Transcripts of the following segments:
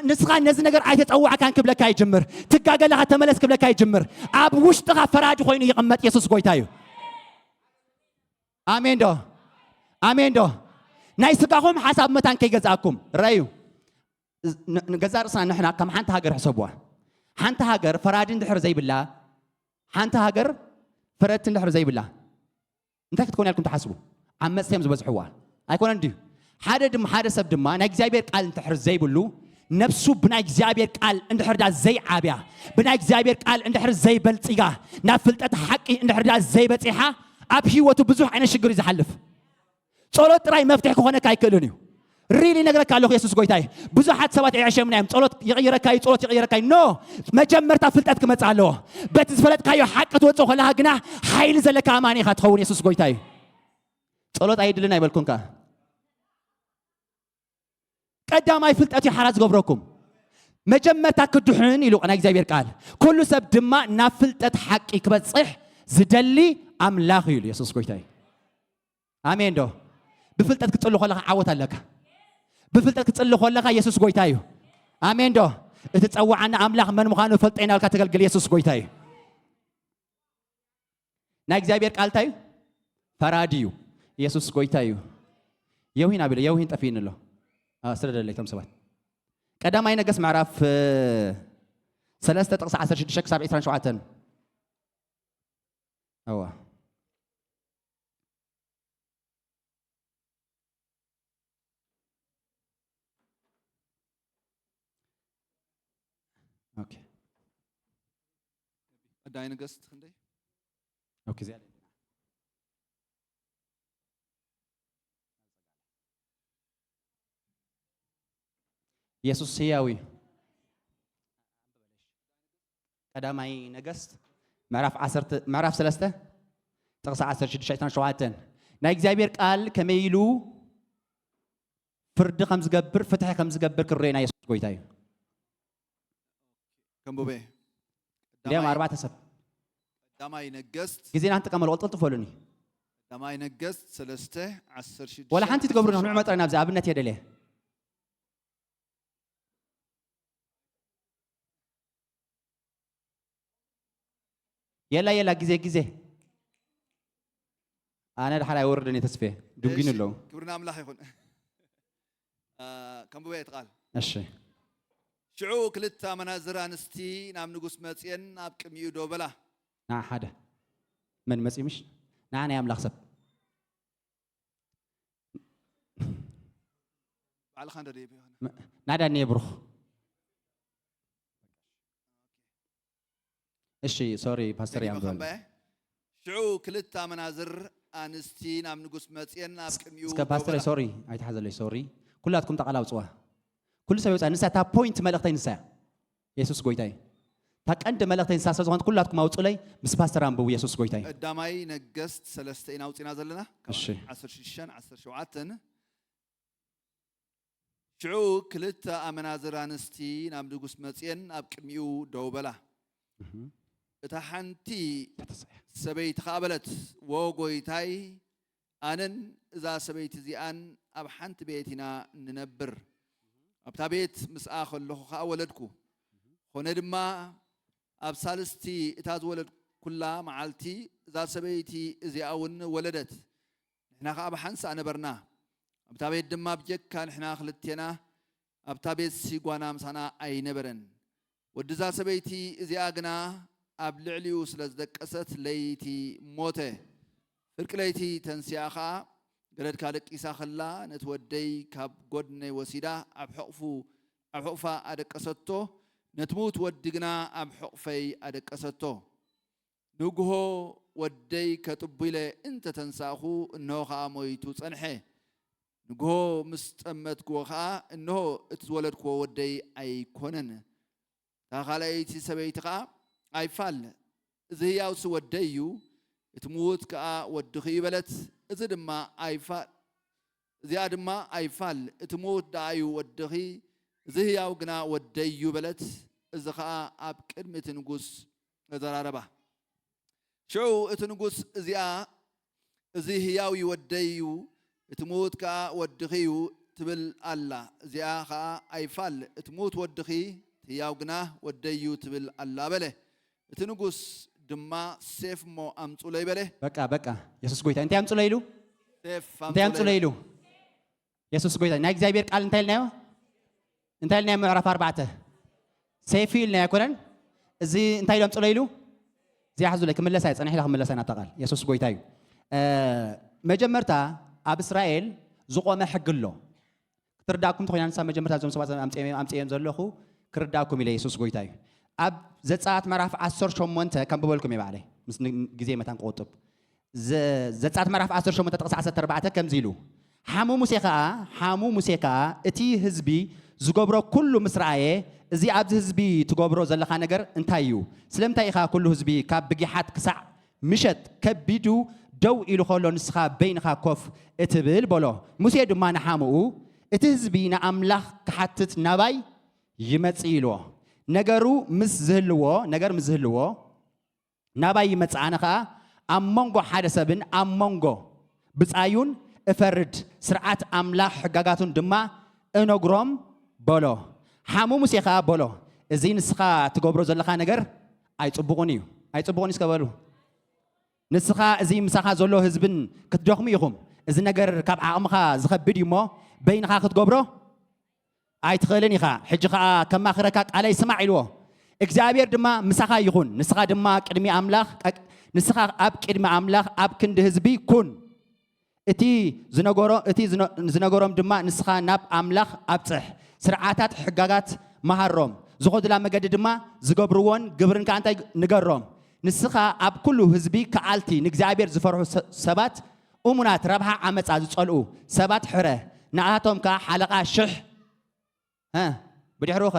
ንስኻ ነዚ ነገር ኣይተጸዋዕካን ክብለካ ይጅምር። ትጋገ ኣለኻ፣ ተመለስ ክብለካ ይጅምር። ኣብ ውሽጥኻ ፈራዲ ኮይኑ ይቕመጥ። የሱስ ጎይታ እዩ። ኣሜን ዶ? ኣሜን ዶ? ናይ ስጋኹም ሓሳብ መታን ከይገዛእኩም ረዩ። ን- ንገዛ ርእስና ንሕና ከም ሓንቲ ሃገር ሕሰብዋ። ሓንቲ ሃገር ፈራዲ እንድሕር ዘይብላ፣ ሓንቲ ሃገር ፈረድቲ እንድሕር ዘይብላ እንታይ ክትኮን ያልኩም ትሓስቡ? ዓመፅቲ እዮም ዝበዝሕዋ። ኣይኮነን ድዩ? ሓደ ድማ ሓደ ሰብ ድማ ናይ እግዚኣብሔር ቃል እንድሕር ዘይብሉ፣ ነብሱ ብናይ እግዚኣብሔር ቃል እንድሕር ዳ ዘይዓብያ፣ ብናይ እግዚኣብሔር ቃል እንድሕር ዘይበልፅጋ፣ ናብ ፍልጠት ሓቂ እንድሕር ዳ ዘይበፂሓ፣ ኣብ ህይወቱ ብዙሕ ዓይነት ሽግር እዩ ዝሓልፍ። ጸሎት ጥራይ መፍትሒ ክኾነካ ኣይክእልን እዩ። ሪሊ ነግረካ ኣለኹ፣ የሱስ ጎይታይ። ብዙሓት ሰባት የዕሸምና እዮም። ጸሎት ይቕይረካ እዩ፣ ጸሎት ይቕይረካ እዩ። ኖ፣ መጀመርታ ፍልጠት ክመጽእ ኣለዎ። በቲ ዝፈለጥካዮ ሓቂ ትወጽእ ከለኻ ግና ሓይሊ ዘለካ ኣማኒ ኢኻ ትኸውን። የሱስ ጎይታ እዩ። ጸሎት ኣይድልን ኣይበልኩን ከኣ። ቀዳማይ ፍልጠት እዩ ሓራ ዝገብረኩም። መጀመርታ ክድሕን ኢሉ ናይ እግዚኣብሔር ቃል፣ ኩሉ ሰብ ድማ ናብ ፍልጠት ሓቂ ክበጽሕ ዝደሊ ኣምላኽ እዩ ኢሉ። የሱስ ጎይታ እዩ። ኣሜን ዶ? ብፍልጠት ክትጽሊ ከለኻ ዓወት ኣለካ። ብፍልጠት ክትጽሊ ከለኻ የሱስ ጎይታ እዩ። ኣሜን ዶ? እቲ ጸዋዓና ኣምላኽ መን ምዃኑ ፈልጠ ኢና ኢልካ ተገልግል። የሱስ ጎይታ እዩ። ናይ እግዚኣብሔር ቃል እንታይ እዩ? ፈራዲ እዩ። የሱስ ጎይታ እዩ። የውሂን ኣቢለ የውሂን ጠፊእኒ ኣሎ። አ፣ ስለ ደለይቶም ሰባት ቀዳማይ ነገስ ምዕራፍ እ፣ ሰለስተ ጥቕሲ ዓሰርተ ሽዱሽተ ክሳብ ዕስራን ሸውዓተን። ኣዋ። ኦኬ። ቀዳይ ነገስት ክንደይ? ኦኬ፣ እዚኣ ኢየሱስ ህያው እዩ። ቀዳማይ ነገስት ምዕራፍ ዓሰርተ፣ ምዕራፍ ሰለስተ ጥቕሲ ዓሰርተ ሽዱሽተ ዕስራን ሸውዓተን። ናይ እግዚኣብሔር ቃል ከመይ ኢሉ ፍርዲ ከም ዝገብር፣ ፍትሒ ከም ዝገብር ክርኤና የሱስ ጎይታ እዩ። ከንብበ። እንዲያም ቀዳማይ ኣርባዕተ ሰብ። ቀዳማይ ነገስት ግዜና ክንጥቀመሉ፣ ቅልጥልጥፍ በሉኒ። ቀዳማይ ነገስት ሰለስተ ዓሰርተ ሽዱሽተ ወላ ሓንቲ ትገብሩ፣ ንዑ መጥረና ኣብዚ ኣብነት የደልየ። የላ፣ የላ፣ ግዜ፣ ግዜ። ኣነ ድሓር ኣይወርድን እየ ተስፌ። ድንጉይኒ እሺ፣ ኣለዉ። ክብሪ ንኣምላኽ ይኹን። አ፣ ከንብበ እየ እቲ ቃል። እሺ። ሽዑ ክልተ ኣመናዝር ኣንስቲ ናብ ንጉስ መጽየን ኣብ ቅድሚኡ ደው በላ። ንዓ ሓደ መን መጺ ምሽ? ንዓ ናይ ኣምላኽ ሰብ። ባዕልኻ እንደ ደይብ ይሆን። መ-፣ ናዳ እኒኤ ብሩኽ። እሺ፣ ሶሪ ፓስተር ደጊመ ያንብበል። ከንበ። ሽዑ ክልተ ኣመናዝር ኣንስቲ ናብ ንጉስ መጽየን ኣብ ቅድሚኡ እስከ ደው ፓስተር በላ። ሶሪ ኣይተሓዘለይ፣ ሶሪ። ኩላትኩም ጠቓላ ኣውጽዋ። ኩሉ ሰብ ይውጻ። ንሳ እታ ፖይንት መልእኽተይ ንሳ እያ። የሱስ ጎይታ እዩ። እታ ቀንዲ መልእኽተይ ንሳ ስለ ዝኾነት ኩላትኩም ኣውጹለይ፣ ምስ ፓስተር ኣንብቡ። የሱስ ጎይታ እዩ። ቀዳማይ ነገስት ሰለስተ ኢና ኣውጺና ዘለና። እሺ። ዓሰርተ ሽዱሽተን ዓሰርተ ሸውዓተን። ሽዑ ክልተ ኣመናዝር ኣንስቲ ናብ ንጉስ መጽየን ኣብ ቅድሚኡ ደው በላ። እህ። እታ ሓንቲ እታ ተስዕያ። ሰበይቲ ኸኣ በለት፣ "ወ ጎይታይ፣ ኣነን እዛ ሰበይቲ እዚኣን ኣብ ሓንቲ ቤት ኢና እንነብር። ኣብታ ቤት ምስኣ ከለኹ ኸኣ ወለድኩ። ኾነ ድማ ኣብ ሳልስቲ እታ ዝወለድኩላ መዓልቲ እዛ ሰበይቲ እዚኣ እውን ወለደት። ንሕና ኸኣ ብሓንሳእ ነበርና። ኣብታ ቤት ድማ ብጀካ ንሕና ክልቴና፣ ኣብታ ቤትሲ ጓና ምሳና ኣይነበረን። ወዲ እዛ ሰበይቲ እዚኣ ግና ኣብ ልዕሊኡ ስለ ዝደቀሰት ለይቲ ሞተ። ፍርቂ ለይቲ ተንሲኣ ኸኣ ገረድካ ደቂሳ ኸላ ነቲ ወደይ ካብ ጐድነይ ወሲዳ ኣብ ሕቕፉ፣ ኣብ ሕቕፋ ኣደቀሰቶ። ነቲ ምዉት ወዲ ግና ኣብ ሕቕፈይ ኣደቀሰቶ። ንግሆ ወደይ ከጥቡ ኢለ እንተ ተንሳእኹ፣ እንሆ ኸኣ ሞይቱ ጸንሐ። ንግሆ ምስ ጠመትክዎ ኸኣ፣ እንሆ እቲ ዝወለድክዎ ወደይ ኣይኮነን። እታ ካልኣይቲ ሰበይቲ ኸኣ፣ ኣይፋል፣ እዚ ህያውሲ ወደይ እዩ፣ እቲ ምዉት ከኣ ወድኺ እዩ በለት። እዚ ድማ ኣይፋል፣ እዚኣ ድማ ኣይፋል፣ እቲ ምዉት ደኣ እዩ ወድኺ፣ እዚ ህያው ግና ወደይ እዩ በለት። እዚ ኸኣ ኣብ ቅድሚ እቲ ንጉስ ተዘራረባ። ሽዑ እቲ ንጉስ፣ እዚኣ፣ እዚ ህያው እዩ ወደይ እዩ፣ እቲ ምዉት ከኣ ወድኺ እዩ፣ ትብል ኣላ፣ እዚኣ ኸኣ ኣይፋል፣ እቲ ምዉት ወድኺ፣ እቲ ህያው ግና ወደይ እዩ ትብል ኣላ በለ። እቲ ንጉስ ድማ፣ ሴፍ እሞ ኣምጹለይ በለ። በቃ፣ በቃ። የሱስ ጎይታ። እንታይ ኣምጹለይ ኢሉ? ሴፍ እንታይ ኣምጹለይ ኣምጹለይ ኢሉ? የሱስ ጎይታ። ናይ እግዚኣብሔር ቃል እንታይ ኢልናዮ? እንታይ ኢልናዮ? ምዕራፍ ኣርባዕተ። ሴፍ ኢልናዮ ኣይኮነን? እዚ እንታይ ኢሉ ኣምጹለይ ኢሉ? እዚኣ ሕዙለይ፣ ክምለስ ኣየ፣ ጸኒሕ ኢላ ክምለስ ኣየ ናብታ ቃል። የሱስ ጎይታ እዩ። እ፣ መጀመርታ ኣብ እስራኤል ዝቖመ ሕጊ ኣሎ። ክትርዳእኩም ተኾይና ንሳ መጀመርታ እዞም ሰባት ኣምጽኦም-፣ ኣምጽኦም ዘለኹ ክርዳእኩም ኢለ የሱስ ጎይታ እዩ። ኣብ ዘጸኣት ምዕራፍ ዓሰርተ ሸሞንተ ከንብበልኩም እየ ባዕለይ፣ ምስ ን-፣ ግዜ መታን ክቑጥብ። ዘ-፣ ዘጸኣት ምዕራፍ ዓሰርተ ሸሞንተ ጥቕሲ ዓሰርተ ኣርባዕተ ከምዚ ኢሉ፣ ሓሙ ሙሴ ከኣ፣ ሓሙ ሙሴ ከኣ እቲ ህዝቢ ዝገብሮ ኩሉ ምስ ረኣየ፣ እዚ ኣብዚ ህዝቢ ትገብሮ ዘለኻ ነገር እንታይ እዩ? ስለምንታይ ኢኻ ኩሉ ህዝቢ ካብ ብጊሓት ክሳዕ ምሸት ከቢዱ ደው ኢሉ ኸሎ ንስኻ በይንኻ ኮፍ እትብል በሎ። ሙሴ ድማ ንሓሙኡ፣ እቲ ህዝቢ ንኣምላኽ ክሓትት ናባይ ይመጽእ ኢልዎ። ነገሩ ምስ ዝህልዎ፣ ነገር ምስ ዝህልዎ ናባይ ይመጽእ፣ ኣነ ኸኣ ኣብ መንጎ ሓደ ሰብን ኣብ መንጎ ብጻዩን እፈርድ፣ ስርዓት ኣምላኽ ሕጋጋቱን ድማ እነግሮም በሎ። ሓሙ ሙሴ ኸኣ በሎ፣ እዚ ንስኻ ትገብሮ ዘለኻ ነገር ኣይጽቡቕን እዩ። ኣይጽቡቕን እዩ እስከ በሉ። ንስኻ እዚ ምሳኻ ዘሎ ህዝብን ክትደኽሙ ኢኹም። እዚ ነገር ካብ ዓቕምኻ ዝኸብድ እዩ እሞ በይንኻ ክትገብሮ ኣይትኽእልን ኢኻ። ሕጂ ኸኣ ከማኽረካ ቃለይ ስማዕ ኢልዎ። እግዚኣብሔር ድማ ምሳኻ ይኹን። ንስኻ ድማ ቅድሚ ኣምላኽ፣ ቀ-፣ ንስኻ ኣብ ቅድሚ ኣምላኽ ኣብ ክንዲ ህዝቢ ኩን። እቲ ዝነገሮ-፣ እቲ ዝነ-፣ ዝነገሮም ድማ ንስኻ ናብ ኣምላኽ ኣብጽሕ። ስርዓታት ሕጋጋት መሃሮም። ዝኸዱላ መገዲ ድማ ዝገብርዎን ግብርን ከኣ እንታይ ንገሮም። ንስኻ ኣብ ኩሉ ህዝቢ ከኣልቲ ንእግዚኣብሔር ዝፈርሑ ሰ-፣ ሰባት እሙናት፣ ረብሓ ዓመጻ ዝጸልኡ ሰባት ሕረ። ንኣቶም ከኣ ሓለቓ ሽሕ፣ እ፣ ብድሕሩ ኸ?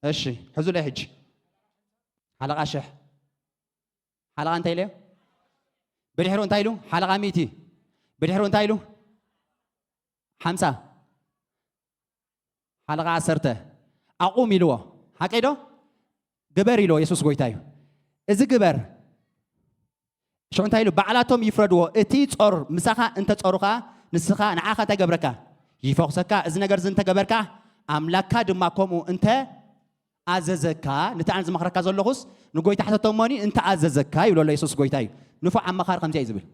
እሺ፣ ሕዙለይ ሕጂ። ሓለቓ ሽሕ። ሓለቓ እንታይ ኢለ? ብድሕሩ እንታይ ኢሉ? ሓለቓ ሚእቲ። ብድሕሩ እንታይ ኢሉ? ሓምሳ። ሓለቓ ዓሰርተ። ኣቑም ኢልዎ። ሓቀይ ዶ? ግበር ኢልዎ። የሱስ ጎይታ እዩ። እዚ ግበር። ሽዑ እንታይ ኢሉ? ባዕላቶም ይፍረድዎ። እቲ ጾር ምሳኻ እንተ ጾሩ ኸኣ ንስኻ፣ ንዓኻ እንታይ ገብረካ? ይፈኹሰካ። እዚ ነገር እዚ እንተ ገበርካ፣ ኣምላክካ ድማ ከምኡ እንተ ኣዘዘካ፣ ነቲ ኣነ ዝመኽረካ ዘለኹስ ንጎይታ ሕተቶ እሞኒ እንተ ኣዘዘካ ይብሎ ኣሎ የሱስ ጎይታ እዩ። ንፉዕ ኣማኻሪ ከምዚ እዩ ዝብል።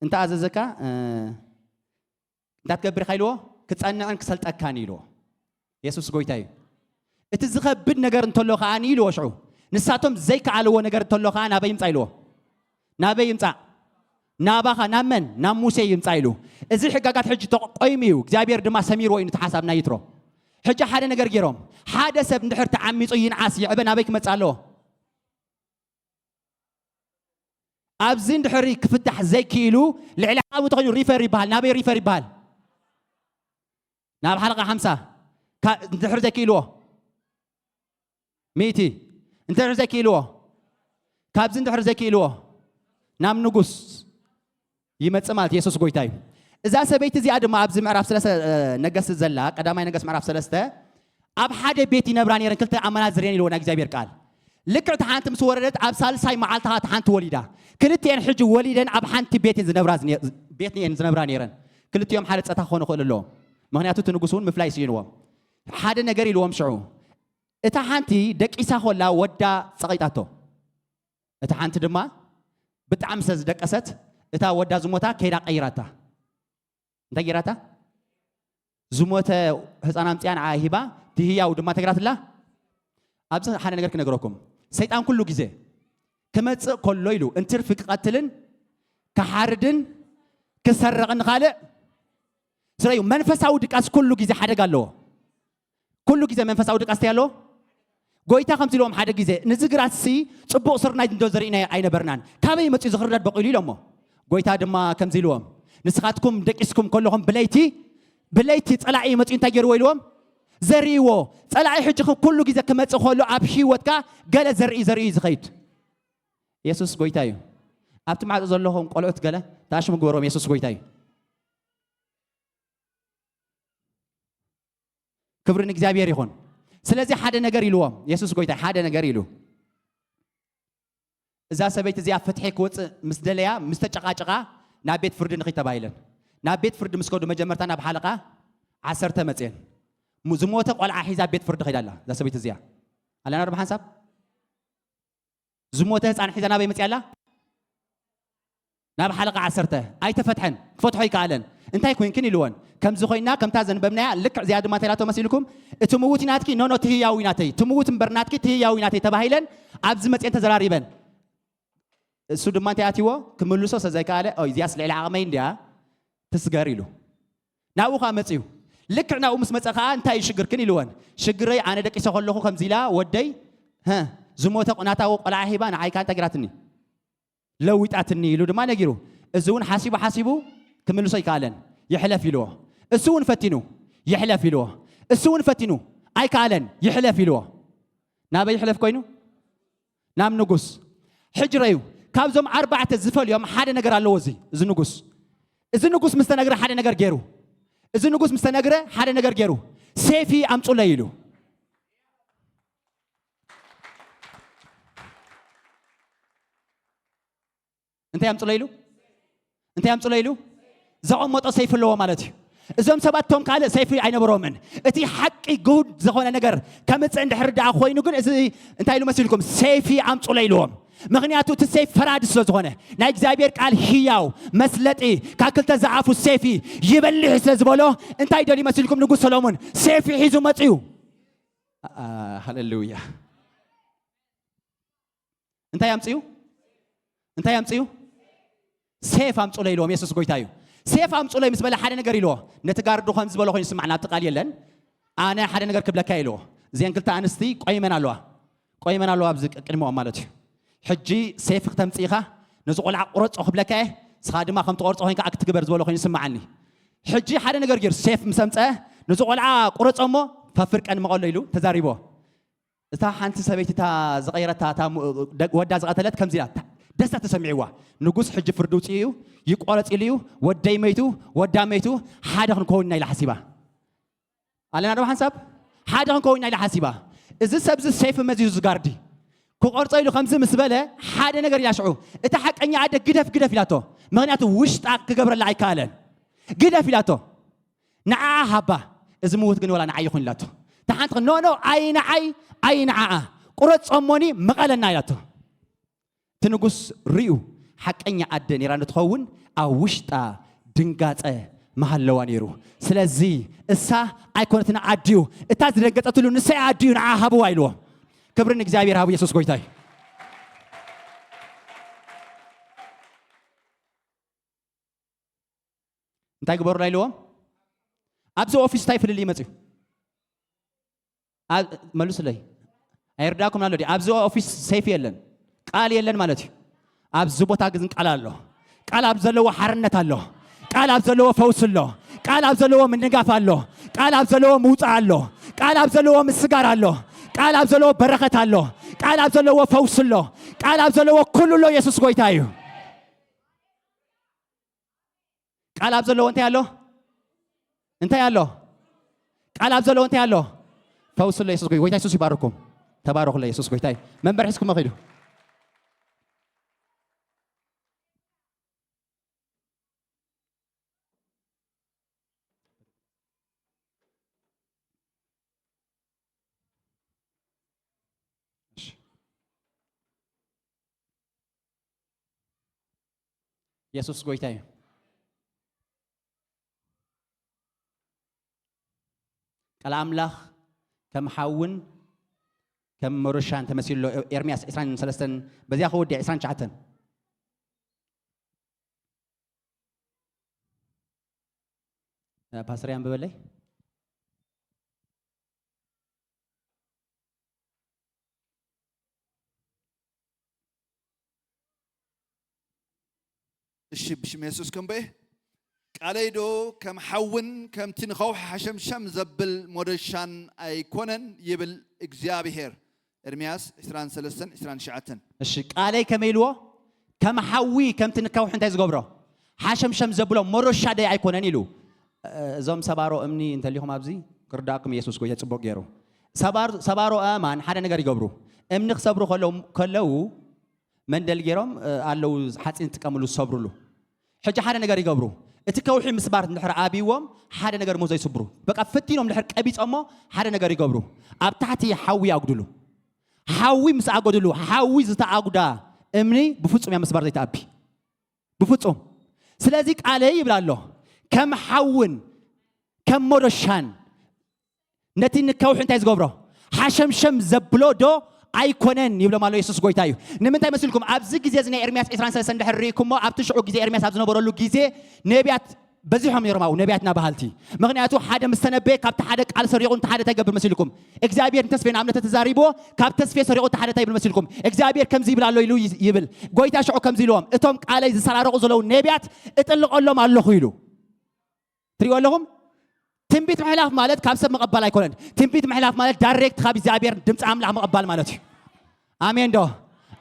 እንተ ኣዘዘካ፣ እ፣ እንታይ ትገብር ኢኻ ኢልዎ? ክጸንዕን ክሰልጠካን ኢልዎ። የሱስ ጎይታ እዩ። እቲ ዝኸብድ ነገር እንተሎ ከኣ ኢልዎ ሽዑ። ንሳቶም ዘይከኣልዎ ነገር እንተሎ ከኣ ናበይ ይምጻእ ኢልዎ? ናበይ ይምጻእ? ናባኻ፣ ናብ መን? ናብ ሙሴ ይምጻእ ኢሉ። እዚ ሕጋጋት ሕጂ ተቆይሙ እዩ። እግዚኣብሔር ድማ ሰሚርዎ እዩ ነቲ ሓሳብ ናይ ይትሮ። ሕጂ ሓደ ነገር ገይሮም። ሓደ ሰብ እንድሕር ተዓሚጹ ይንዓስ ይዕበ ናበይ ክመጽእ ኣለዎ? ኣብዚ እንድሕሪ ክፍታሕ ዘይክኢሉ ልዕሊ ዓቕሙ ተኾይኑ ሪፈር ይበሃል። ናበይ ሪፈር ይበሃል? ናብ ሓለቓ ሓምሳ። ካ-፣ እንድሕር ዘይክኢልዎ ሚእቲ። እንድሕር ዘይክኢልዎ፣ ካብዚ እንድሕር ዘይክኢልዎ ናብ ንጉስ ይመጽእ ማለት የሱስ ጎይታ እዩ። እዛ ሰበይቲ እዚኣ ድማ ኣብዚ ምዕራፍ ሰለስተ፣ እ፣ ነገስት ዘላ፣ ቀዳማይ ነገስት ምዕራፍ ሰለስተ፣ ኣብ ሓደ ቤት ይነብራ ነይረን ክልተ ኣመናዝር እየን ኢልዎ ናይ እግዚኣብሔር ቃል። ልክዕ እታ ሓንቲ ምስ ወረደት ኣብ ሳልሳይ መዓልቲ ኸዓ እታ ሓንቲ ወሊዳ። ክልቲኤን ሕጂ ወሊደን ኣብ ሓንቲ ቤት እየን ዝነብራ ዝነ-፣ ቤት እየን ዝነብራ ነይረን። ክልቲኦም ሓደ ጸታ ክኾኑ ይኽእሉ ኣለዎም። ምኽንያቱ እቲ ንጉስ እውን ምፍላይ ስኢንዎም። ሓደ ነገር ኢልዎም ሽዑ። እታ ሓንቲ ደቂሳ ኾላ ወዳ ጸቒጣቶ። እታ ሓንቲ ድማ ብጣዕሚ ስለ ዝደቀሰት እታ ወዳ ዝሞታ ከይዳ ቀይራታ። እንታይ ገይራታ? ዝሞተ ህፃን ኣምፅያ ንዓ ሂባ፣ እቲ ህያው ድማ ተግራትላ። ኣብዚ ሓደ ነገር ክነግረኩም። ሰይጣን ኩሉ ግዜ ክመፅእ ከሎ ኢሉ እንትርፊ ክቐትልን ክሓርድን ክሰርቕን ካልእ። ስለዩ መንፈሳዊ ድቃስ ኩሉ ግዜ ሓደጋ ኣለዎ። ኩሉ ግዜ መንፈሳዊ ድቃስ እንታይ ኣለዎ? ጎይታ ከምዚ ኢልዎም ሓደ ግዜ፣ "ንዚ ግራትሲ ጽቡቕ ስርናይ እንዶ ዘሪእናዮ ኣይነበርናን፣ ካበይ መጺኡ እዚ ኽርዳድ በቂሉ?" ኢሎሞ። ጎይታ ድማ ከምዚ ኢልዎም፣ "ንስኻትኩም ደቂስኩም ከለኹም ብለይቲ፣ ብለይቲ ጸላኢ መጺኡ እንታይ ገይርዎ?" ኢልዎም፣ "ዘሪእዎ።" ጸላኢ ሕጂ ኽ-፣ ኩሉ ግዜ ክመጽእ ከሎ ኣብ ህይወትካ ገለ ዘርኢ ዘርኢ እዩ ዝኸይድ። የሱስ ጎይታ እዩ። ኣብቲ ማዕጾ ዘለኹም ቆልዑት ገለ ተኣሽሙ ግበርዎም፣ የሱስ ጎይታ እዩ። ክብሪ ንእግዚኣብሔር ይኹን። ስለዚ ሓደ ነገር ኢልዎም፣ የሱስ ጎይታ ሓደ ነገር ኢሉ። እዛ ሰበይቲ እዚኣ ፍትሒ ክወፅእ ምስ ደለያ፣ ምስ ተጨቃጨቃ፣ ናብ ቤት ፍርዲ ንኺድ ተባሂለን። ናብ ቤት ፍርዲ ምስ ከዱ መጀመርታ ናብ ሓለቓ ዓሰርተ መፅየን። ሙ- ዝሞተ ቆልዓ ሒዛ ቤት ፍርዲ ኸይዳ ኣላ እዛ ሰበይቲ እዚኣ። ኣለና ዶ ብሓንሳብ? ዝሞተ ህፃን ሒዛ ናበይ መፅያ ኣላ? ናብ ሓለቓ ዓሰርተ። ኣይተፈትሐን፣ ክፈትሖ ኣይከኣለን። እንታይ ኮይንክን ኢልወን። ከምዚ ኮይና ከምታ ዘንበብናያ ልክዕ እዚኣ ድማ እንታይ ኢላቶ መሲልኩም? እቲ ምዉት ናትኪ ኖኖ ትህያዊ ናተይ፣ እቲ ምዉት እምበር ናትኪ ትህያዊ ናተይ ተባሂለን ኣብዚ መፅየን ተዘራሪበን። እሱ ድማ እንታይ ኣትይዎ ክምልሶ ስለ ዘይከኣለ ኦይ እዚኣስ ልዕሊ ዓቕመይ እንድያ ትስገር ኢሉ ናብኡ ከዓ መፅዩ። ልክዕ ናብኡ ምስ መፀ ከዓ እንታይ እዩ ሽግርክን ኢልወን። ሽግረይ ኣነ ደቂሰ ከለኹ ከምዚ ኢላ ወደይ ሀ ዝሞተ ናታ ቆልዓ ሂባ ንዓይ ከዓ እንታይ ጌራትኒ ለዊጣትኒ ኢሉ ድማ ነጊሩ። እዚ እውን ሓሲቡ ሓሲቡ ክምልሶ ኣይከኣለን። ይሕለፍ ኢልዎ። እሱ እውን ፈቲኑ ይሕለፍ ኢልዎ። እሱ እውን ፈቲኑ ኣይከኣለን። ይሕለፍ ኢልዎ። ናበይ ይሕለፍ ኮይኑ ናብ ንጉስ። ሕጂ ረዩ ካብዞም ኣርባዕተ ዝፈልዮም ሓደ ነገር ኣለዎ። እዚ እዚ ንጉስ እዚ ንጉስ ምስ ተነግረ ሓደ ነገር ገይሩ። እዚ ንጉስ ምስ ተነግረ ሓደ ነገር ገይሩ ሴፊ ኣምፁለይ ኢሉ። እንታይ ኣምፅለይ ኢሉ እንታይ ኣምፅለይ ኢሉ ዘቐመጦ ሰይፊ ኣለዎ ማለት እዩ። እዞም ሰባት ቶም ካልእ ሰይፊ ኣይነበሮምን። እቲ ሓቂ ግሁድ ዝኾነ ነገር ከምፅእ እንድሕር ደኣ ኮይኑ ግን እዚ እንታይ ኢሉ መሲልኩም ሰይፊ ኣምፁለይ ኢልዎም። ምኽንያቱ እቲ ሰይፍ ፈራዲ ስለ ዝኾነ ናይ እግዚኣብሔር ቃል ህያው መስለጢ ካብ ክልተ ዝዓፉ ሰይፊ ይበልሕ ስለ ዝበሎ እንታይ ደልዩ መሲልኩም ንጉስ ሰሎሞን ሰይፊ ሒዙ መፅዩ። ሃሌሉያ። እንታይ ኣምፅኡ እንታይ ኣምፅኡ ሴፍ ኣምፁለይ ኢልዎም የሱስ ጎይታ እዩ። ሴፍ ኣምፁለይ ምስ በለ ሓደ ነገር ኢልዎ ነቲ ጋርዱ ከም ዝበሎ ኮይኑ ስማዕ ናብቲ ቃል የለን። ኣነ ሓደ ነገር ክብለካ ኢልዎ እዚአን ክልተ ኣንስቲ ቆይመን ኣለዋ ቆይመን ኣለዋ ኣብዚ ቅድሚኦም ማለት እዩ። ሕጂ ሴፍ ክተምፅኢኻ ነዚ ቆልዓ ቁረፆ ክብለካ እየ ስኻ ድማ ከም ትቆርፆ ኮይንካ ኣክትግበር ዝበሎ ኮይኑ ስማዓኒ። ሕጂ ሓደ ነገር ገይሩ ሴፍ ምስ ኣምፀአ ነዚ ቆልዓ ቁረፆ እሞ ፋፍርቀን መቐሎ ኢሉ ተዛሪቦ። እታ ሓንቲ ሰበይቲ እታ ዝቐየረታ እታ ወዳ ዝቐተለት ከምዚ ኢላ ደስታ ተሰሚዕዋ። ንጉስ ሕጂ ፍርዲ ውፅኡ እዩ ይቆረፅ ኢሉ እዩ። ወደይ መይቱ ወዳ መይቱ ሓደ ክንከውን ኢና ኢላ ሓሲባ። ኣለና ዶ ሓንሳብ ሓደ ክንከውን ኢና ኢላ ሓሲባ። እዚ ሰብዚ ሰይፊ መዚዙ ዝጋርዲ ክቆርፆ ኢሉ ከምዚ ምስ በለ ሓደ ነገር ኢላ ሽዑ እታ ሓቀኛ ኣደ ግደፍ ግደፍ ኢላቶ። ምክንያቱ ውሽጣ ክገብረላ ኣይከኣለን። ግደፍ ኢላቶ። ንዓኣ ሃባ እዚ ምውት ግን ወላ ንዓይ ይኹን ኢላቶ። እታ ሓንቲ ኖ ኖ ኣይ ንዓይ ኣይ ንዓኣ ቁረፅ ጾሞኒ ምቐለና ኢላቶ። እቲ ንጉስ ርእዩ ሓቀኛ ኣደ ነይራ ንትኸውን ኣብ ውሽጣ ድንጋጸ መሃለዋ ነይሩ። ስለዚ እሳ ኣይኮነትን ኣድዩ እታ ዝደንገጸትሉ ንሰይ ኣድዩ ንዓ ሃብዋ ኢልዎ። ክብሪ ንእግዚኣብሔር ሃቡ። የሱስ ጎይታ እዩ። እንታይ ግበሩላ ኢልዎም? ኣብዚ ኦፊስ እንታይ ፍልልይ መፅዩ? መልሱለይ። ኣይርዳኩም ኣሎ ድዩ? ኣብዚ ኦፊስ ሰይፍ የለን፣ ቃል የለን ማለት እዩ። ኣብዚ ቦታ ግን ቃል ኣሎ። ቃል ኣብ ዘለዎ ሓርነት ኣሎ። ቃል ኣብ ዘለዎ ፈውስ ኣሎ። ቃል ኣብ ዘለዎ ምንጋፍ ኣሎ። ቃል ኣብ ዘለዎ ምውፃእ ኣሎ። ቃል ኣብ ዘለዎ ምስጋር ኣሎ። ቃል ኣብ ዘለዎ በረኸት ኣሎ። ቃል ኣብ ዘለዎ ፈውስ ኣሎ። ቃል ኣብ ዘለዎ ኩሉ ኣሎ። የሱስ ጎይታ እዩ። ቃል ኣብ ዘለዎ እንታይ ኣሎ? እንታይ ኣሎ? ቃል ኣብ ዘለዎ እንታይ ኣሎ? ፈውስሎ የሱስ ጎይ-፣ ጎይታ የሱስ ይባርኩም። ተባረኹሎ የሱስ ጎይታ እዩ። መንበር ሒዝኩም ኺዱ። የሱስ ጎይታ እዩ። ቃል ኣምላኽ ከም ሓውን ከም መሮሻን ተመሲሉ ኣሎ። ኤርምያስ ዕስራን ሰለስተን በዚኣ ክወዲዕ ዕስራን ትሽዓተን ፓስተር ኣንብበለይ። እሺ ብሽም የሱስ ክንበኤ ቃለይ ዶ ከም ሓውን ከምቲ ንኸውሒ ሓሸምሸም ዘብል ሞደሻን ኣይኮነን ይብል እግዚኣብሄር። ኤርምያስ ዕስራን ሰለስተን ዕስራን ትሽዓተን። እሺ ቃለይ ከመይ ኢልዎ? ከም ሓዊ ከምቲ ንከውሒ እንታይ ዝገብሮ ሓሸምሸም ዘብሎ ሞሮሻ ደይ ኣይኮነን ኢሉ። እዞም ሰባሮ እምኒ እንተሊኹም ኣብዚ ክርዳእኩም የሱስ ጎይታ ጽቡቅ ገይሩ። ሰባር-፣ ሰባሮ ኣእማን ሓደ ነገር ይገብሩ። እምኒ ክሰብሩ ከለው-፣ ከለው መንደል ገይሮም፣ እ፣ ኣለው ሓፂን ዝጥቀምሉ ዝሰብሩሉ። ሕጂ ሓደ ነገር ይገብሩ። እቲ ከውሒ ምስባር እንድሕር ኣብይዎም ሓደ ነገር ሞዞ ይስብሩ። በቃ ፈቲኖም እንድሕር ቀቢጾሞ ሓደ ነገር ይገብሩ። ኣብ ታሕቲ ሓዊ ያጉድሉ። ሓዊ ምስ ኣጎድሉ፣ ሓዊ ዝተኣጉዳ እምኒ ብፍጹም እያ ምስባር ዘይትኣቢ። ብፍጹም። ስለዚ ቃለይ ይብል ኣሎ፣ ከም ሓውን ከም ሞዶሻን ነቲ ንከውሒ እንታይ ዝገብሮ ሓሸምሸም ዘብሎ ዶ ኣይኮነን ይብሎም ኣሎ። የሱስ ጎይታ እዩ። ንምንታይ መስልኩም? ኣብዚ ግዜ እዚ ናይ ኤርምያስ ዕስራን ሰለስተን እንድሕር ርኢኩሞ፣ ኣብቲ ሽዑ ግዜ ኤርምያስ ኣብ ዝነበረሉ ግዜ ነቢያት በዚሖም ነይሮም ኣብኡ፣ ነቢያትና በሃልቲ። ምኽንያቱ ሓደ ምስ ተነበየ ካብቲ ሓደ ቃል ሰሪቑ እንተ ሓደ እንታይ ይገብር መስልኩም? እግዚኣብሔር ንተስፌ ንኣብነት ተዛሪብዎ፣ ካብ ተስፌ ሰሪቑ እንተ ሓደ እንታይ ይብል መስልኩም? እግዚኣብሔር ከምዚ ይብል ኣሎ ኢሉ ይብል። ጎይታ ሽዑ ከምዚ ኢልዎም፣ እቶም ቃለይ ዝሰራረቑ ዘለዉ ነቢያት እጥልቐሎም ኣለኹ ኢሉ። ትሪእዎ ኣለኹም? ትንቢት ምሕላፍ ማለት ካብ ሰብ ምቕባል ኣይኮነን። ትንቢት ምሕላፍ ማለት ዳይሬክት ካብ እግዚኣብሔር ድምፂ ኣምላኽ ምቕባል ማለት እዩ። ኣሜን ዶ?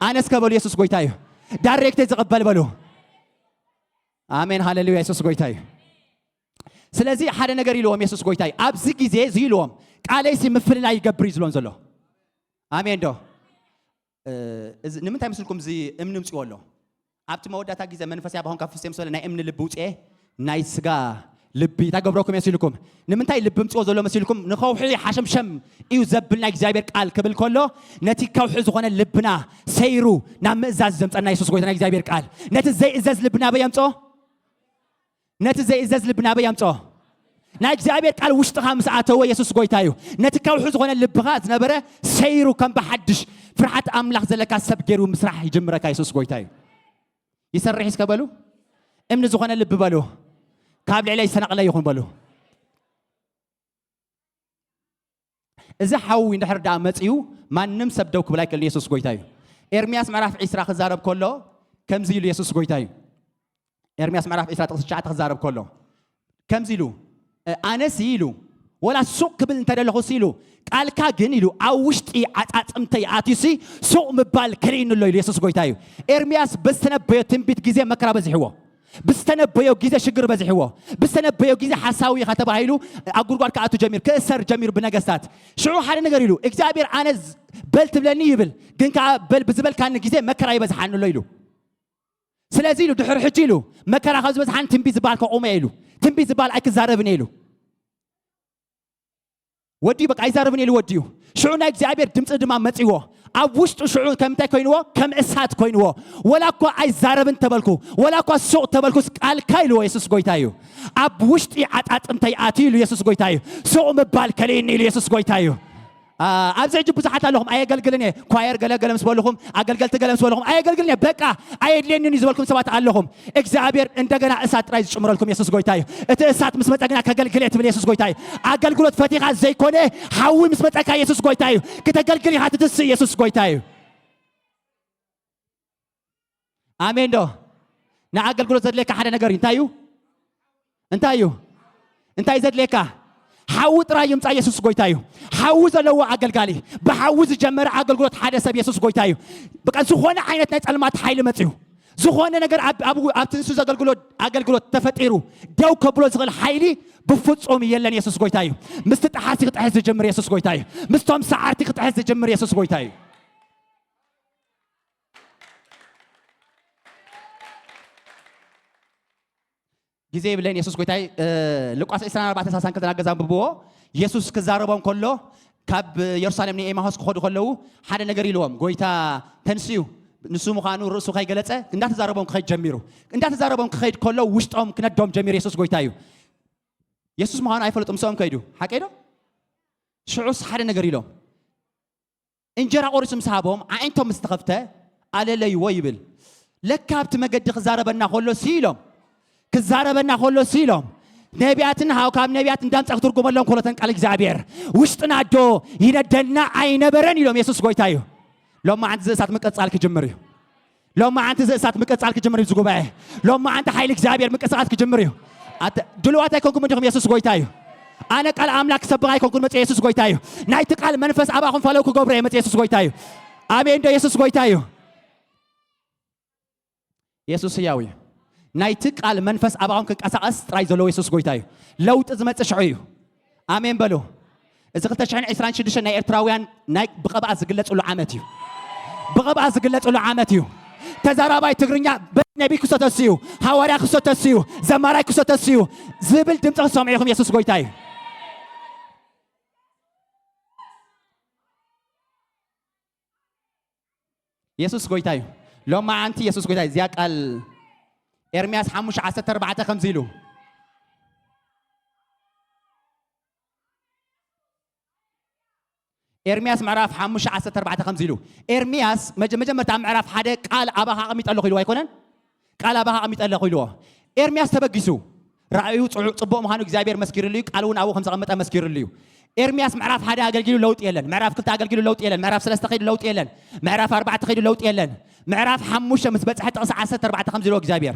ኣነ እስከ በሉ የሱስ ጎይታ እዩ። ዳይሬክት ዝቕበል በሉ። ኣሜን ሃሌሉያ። የሱስ ጎይታ እዩ። ስለዚ ሓደ ነገር ኢልዎም የሱስ ጎይታ እዩ። ኣብዚ ግዜ እዚ ኢልዎም ቃለይሲ ምፍልላይ ይገብር እዩ ዝብሎም ዘሎ። ኣሜን ዶ? እ፣ እዚ ንምንታይ ምስልኩም እዚ እምኒ ምፅዎ ኣሎ? ኣብቲ መወዳእታ ግዜ መንፈሳዊ ኣባኹም ካብ ፍስዮም ስለ ናይ እምኒ ልቢ ውፅኤ ናይ ስጋ ልቢ እንታይ ገብረኩም እየ ሲልኩም? ንምንታይ ልቢ ምፅዎ ዘሎ መሲልኩም? ንኸውሒ ሓሸምሸም እዩ ዘብል ናይ እግዚኣብሔር ቃል ክብል ከሎ፣ ነቲ ከውሒ ዝኾነ ልብና ሰይሩ ናብ ምእዛዝ ዘምፀና የሱስ ጎይታ ናይ እግዚኣብሔር ቃል። ነቲ ዘይእዘዝ ልብና ኣበይ ኣምፅኦ? ነቲ ዘይእዘዝ ልብና ኣበይ ኣምፅኦ? ናይ እግዚኣብሔር ቃል ውሽጥኻ ምስ ኣተወ የሱስ ጎይታ እዩ። ነቲ ከውሒ ዝኾነ ልብኻ ዝነበረ ሰይሩ ከም ብሓድሽ ፍርሓት ኣምላኽ ዘለካ ሰብ ገይሩ ምስራሕ ይጅምረካ። የሱስ ጎይታ እዩ። ይሰርሕ እስከ በሉ። እምኒ ዝኾነ ልቢ በሉ። ካብ ልዕለይ ዝተነቕለ ይኹን በሉ። እዚ ሓዊ እንድሕር ደኣ መጺኡ ማንም ሰብ ደው ክብል ኣይክእልን። የሱስ ጎይታ እዩ። ኤርምያስ ምዕራፍ ዕስራ ክዛረብ ከሎ ከምዚ ኢሉ የሱስ ጎይታ እዩ። ኤርምያስ ምዕራፍ ዕስራ ጥቕሲ ትሽዓተ ክዛረብ ከሎ ከምዚ ኢሉ፣ እ፣ ኣነሲ ኢሉ፣ ወላ ሱቕ ክብል እንተደለኹሲ ኢሉ፣ ቃልካ ግን ኢሉ ኣብ ውሽጢ ዓጻጽምተይ ኣትዩሲ ሱቕ ምባል ከልኢኒ ኣሎ ኢሉ የሱስ ጎይታ እዩ። ኤርምያስ በዝተነበዮ ትንቢት ግዜ መከራ በዚሕዎ። ብዝተነበዮ ግዜ ሽግር በዚሕዎ። ብዝተነበዮ ግዜ ሓሳዊ ኢኻ ተባሂሉ ኣብ ጉድጓድ ክኣቱ ጀሚር፣ ክእሰር ጀሚሩ ብነገስታት። ሽዑ ሓደ ነገር ኢሉ፣ እግዚኣብሔር ኣነ ዝ-፣ በል ትብለኒ ይብል፣ ግን ከኣ በል ብዝበልካኒ ግዜ መከራ ይበዝሓኒ ኣሎ ኢሉ። ስለዚ ኢሉ ድሕሪ ሕጂ ኢሉ መከራ ካብ ዝበዝሓኒ ትንቢት ዝበሃል ከቑመ ኢሉ። ትንቢት ዝበሃል ኣይክዛረብን ኢሉ። ወዲኡ በቃ ኣይዛረብን ኢሉ ወዲኡ። ሽዑ ናይ እግዚኣብሔር ድምፂ ድማ መፂዎ። ኣብ ውሽጡ ሽዑ ከም እንታይ ኮይንዎ? ከም እሳት ኮይንዎ። ወላ እኳ ኣይዛረብን ተበልኩ፣ ወላ እኳ ሱቕ ተበልኩስ ቃልካ ኢልዎ የሱስ ጎይታ እዩ። ኣብ ውሽጢ ዓጣጥምተይ ኣትዩ ኢሉ የሱስ ጎይታ እዩ። ሱቕ ምባል ከልእኒ ኢሉ የሱስ ጎይታ እዩ። ኣ፣ ኣብዚ ሕጂ ብዙሓት ኣለኹም፣ ኣየገልግልን እየ። ኳየር ገለ ገለ ምስ በልኹም፣ ኣገልገልቲ ገለ ምስ በልኹም፣ ኣየገልግልን እየ። በቃ ኣየድልየንን እዩ ዝበልኩም ሰባት ኣለኹም። እግዚኣብሔር እንደገና እሳት ጥራይ ዝጭምረልኩም የሱስ ጎይታ እዩ። እቲ እሳት ምስ መጸ ግና ከገልግል እየ ትብል የሱስ ጎይታ እዩ። ኣገልግሎት ፈቲኻ ዘይኮነ፣ ሓዊ ምስ መጸካ የሱስ ጎይታ እዩ። ክተገልግል ኢኻ ትትስእ የሱስ ጎይታ እዩ። ኣሜን ዶ? ንኣገልግሎት ዘድልየካ ሓደ ነገር እዩ። እንታይ እዩ? እንታይ እዩ? እንታይ ዘድልየካ? ሓዊ ጥራይ ይምጻእ። የሱስ ጎይታ እዩ። ሓዊ ዘለዎ ኣገልጋሊ፣ ብሓዊ ዝጀመረ ኣገልግሎት ሓደ ሰብ የሱስ ጎይታ እዩ። በቃ ዝኾነ ዓይነት ናይ ጸልማት ሓይሊ መጽዩ፣ ዝኾነ ነገር ኣብ-፣ ኣብ-፣ ኣብቲ ንሱ ዘገልግሎ ኣገልግሎት ተፈጢሩ ደው ከብሎ ዝኽእል ሓይሊ ብፍጹም የለን። የሱስ ጎይታ እዩ። ምስቲ ጠሓሲ ክጥሕስ ዝጅምር የሱስ ጎይታ እዩ። ምስቶም ሰዓርቲ ክጥሕስ ዝጅምር የሱስ ጎይታ እዩ። ግዜ ይብለን የሱስ ጎይታይ፣ እ፣ ሉቃስ ዕስራን ኣርባዕተን ሰላሳን ክልተ ኣገዛ ኣንብብዎ። የሱስ ክዛረቦም ከሎ፣ ካብ የሩሳሌም ንኤማሆስ ክኸዱ ከለዉ ሓደ ነገር ኢልዎም፣ ጎይታ ተንስኡ፣ ንሱ ምዃኑ ርእሱ ከይገለጸ እንዳተዛረቦም ክኸይድ ጀሚሩ። እንዳተዛረቦም ክኸይድ ከሎ ውሽጦም ክነዶም ጀሚሩ። የሱስ ጎይታ እዩ። የሱስ ምዃኑ ኣይፈለጡ፣ ምስኦም ከይዱ። ሓቀይ ዶ? ሽዑስ ሓደ ነገር ኢሎም። እንጀራ ቆሪሱ ምስ ሃቦም፣ ኣዒንቶም ምስ ተኸፍተ፣ ኣለለይዎ ይብል። ለካ ኣብቲ መገዲ ክዛረበና ከሎ ሲ ኢሎም። ክዛረበና ከሎ ሲ ኢሎም። ነቢያትን ሃው ካብ ነቢያት እንዳምጻ ክትርጉመሎም ከሎተን ቃል እግዚኣብሔር። ውሽጥና ዶ ይነደልና ኣይነበረን ኢሎም። የሱስ ጎይታ እዩ። ሎማዓንቲ እዚ እሳት ምቅጻል ክጅምር እዩ። ሎማዓንቲ እዚ እሳት ምቅጻል ክጅምር እዩ። እዚ ጉባኤ ሎማዓንቲ ሓይሊ እግዚኣብሔር ምቅስቃስ ክጅምር እዩ። ኣተ-፣ ድልዋት ኣይኮንኩም እንዲኹም፣ የሱስ ጎይታ እዩ። ኣነ ቃል ኣምላክ ክሰብኽ ኣይኮንኩን መጽእ፣ የሱስ ጎይታ እዩ። ናይቲ ቃል መንፈስ ኣባኹም ፈለው ክገብሮ እየ መጽእ፣ የሱስ ጎይታ እዩ። ኣሜን ዶ? የሱስ ጎይታ እዩ። የሱስ ህያው እዩ። ናይቲ ቃል መንፈስ ኣባኹም ክንቀሳቀስ ጥራይ ዘለዎ የሱስ ጎይታ እዩ። ለውጢ ዝመጽእ ሽዑ እዩ። ኣሜን በሉ። እዚ ክልተ ሽሕን ዕስራን ሽዱሽተን ናይ ኤርትራውያን ናይ ብቐብኣ ዝግለጽሉ ዓመት እዩ። ብቐብኣ ዝግለጽሉ ዓመት እዩ። ተዛራባይ ትግርኛ በ-፣ ነቢ ክሶ ተስዩ፣ ሃዋርያ ክሶ ተስዩ፣ ዘማራይ ክሶ ተስዩ ዝብል ድምፂ ክሰምዑ ኢኹም። የሱስ ጎይታ እዩ። የሱስ ጎይታ እዩ። ሎማዓንቲ የሱስ ጎይታ እዩ። እዚኣ ቃል ኤርምያስ ሓሙሽተ ዓሰርተ ኣርባዕተ ከምዚ ኢሉ፣ ኤርምያስ ምዕራፍ ሓሙሽተ ዓሰርተ ኣርባዕተ ከምዚ ኢሉ፣ ኤርምያስ መጀ-፣ መጀመርታ ኣብ ምዕራፍ ሓደ ቃል ኣባኻ ኣቐሚጠ ኣለኹ ኢልዎ ኣይኮነን? ቃል ኣባኻ ኣቐሚጠ ኣለኹ ኢልዎ። ኤርምያስ ተበጊሱ፣ ራእዩ ጽዑ-፣ ጽቡቕ ምዃኑ እግዚኣብሔር መስኪርሉ እዩ። ቃል እውን ኣብኡ ከም ዘቐመጠ መስኪርሉ እዩ። ኤርምያስ ምዕራፍ ሓደ ኣገልጊሉ ለውጢ የለን። ምዕራፍ ክልተ ኣገልጊሉ ለውጢ የለን። ምዕራፍ ሰለስተ ከይዱ ለውጢ የለን። ምዕራፍ ኣርባዕተ ከይዱ ለውጢ የለን። ምዕራፍ ሓሙሽተ ምስ በጽሐ ጥቕሲ ዓሰርተ ኣርባዕተ ከምዚ ኢልዎ እግዚኣብሔር።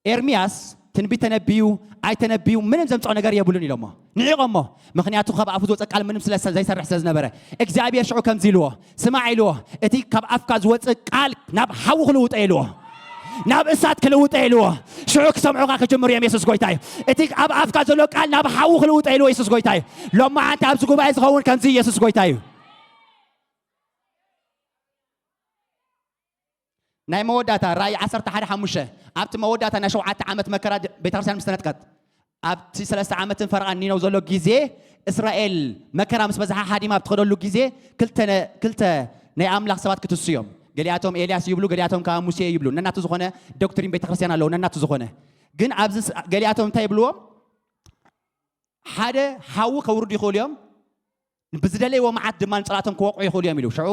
ኤርምያስ ትንቢት ተነብዩ ኣይተነብዩ ምንም ዘምጽኦ ነገር የብሉን ኢሎሞ። ንዒቖሞ። ምኽንያቱ ካብ ኣፉ ዝወጸ ቃል ምንም ስለ ዘይሰርሕ ስለ ዝነበረ። እግዚኣብሔር ሽዑ ከምዚ ኢልዎ፣ ስማዕ ኢልዎ፣ እቲ ካብ ኣፍካ ዝወጽእ ቃል ናብ ሓዊ ክልውጦ ኢልዎ። ናብ እሳት ክልውጦ ኢልዎ። ሽዑ ክሰምዑኻ ክጅምሩ እዮም። የሱስ ጎይታ እዩ። እቲ ኣብ ኣፍካ ዘሎ ቃል ናብ ሓዊ ክልውጦ ኢልዎ። የሱስ ጎይታ እዩ። ሎማዓንቲ ኣብዚ ጉባኤ ዝኸውን ከምዚ የሱስ ጎይታ እዩ። ናይ መወዳእታ ራእይ ዓሰርተ ሓደ ሓሙሽተ ኣብቲ መወዳእታ ናይ ሸውዓተ ዓመት መከራ ድ-፣ ቤተክርስትያን ምስ ተነጥቀት፣ ኣብቲ ሰለስተ ዓመትን ፈረቓን ኒነው ዘሎ ግዜ እስራኤል መከራ ምስ በዝሓ ሃዲማ ኣብ ትኸደሉ ግዜ ክልተ ነ-፣ ክልተ ናይ ኣምላኽ ሰባት ክትሱ እዮም። ገሊኣቶም ኤልያስ ይብሉ፣ ገሊኣቶም ከዓ ሙሴ ይብሉ። ነናቱ ዝኾነ ዶክትሪን ቤተክርስትያን ኣለዎ፣ ነናቱ ዝኾነ። ግን ኣብዚ ስ-፣ ገሊኣቶም እንታይ ይብልዎም? ሓደ ሓዊ ከውርዱ ይኽእሉ እዮም። ብዝደለይዎ መዓት ድማ ንጸላእቶም ክወቕዑ ይኽእሉ እዮም ኢሉ። ሽዑ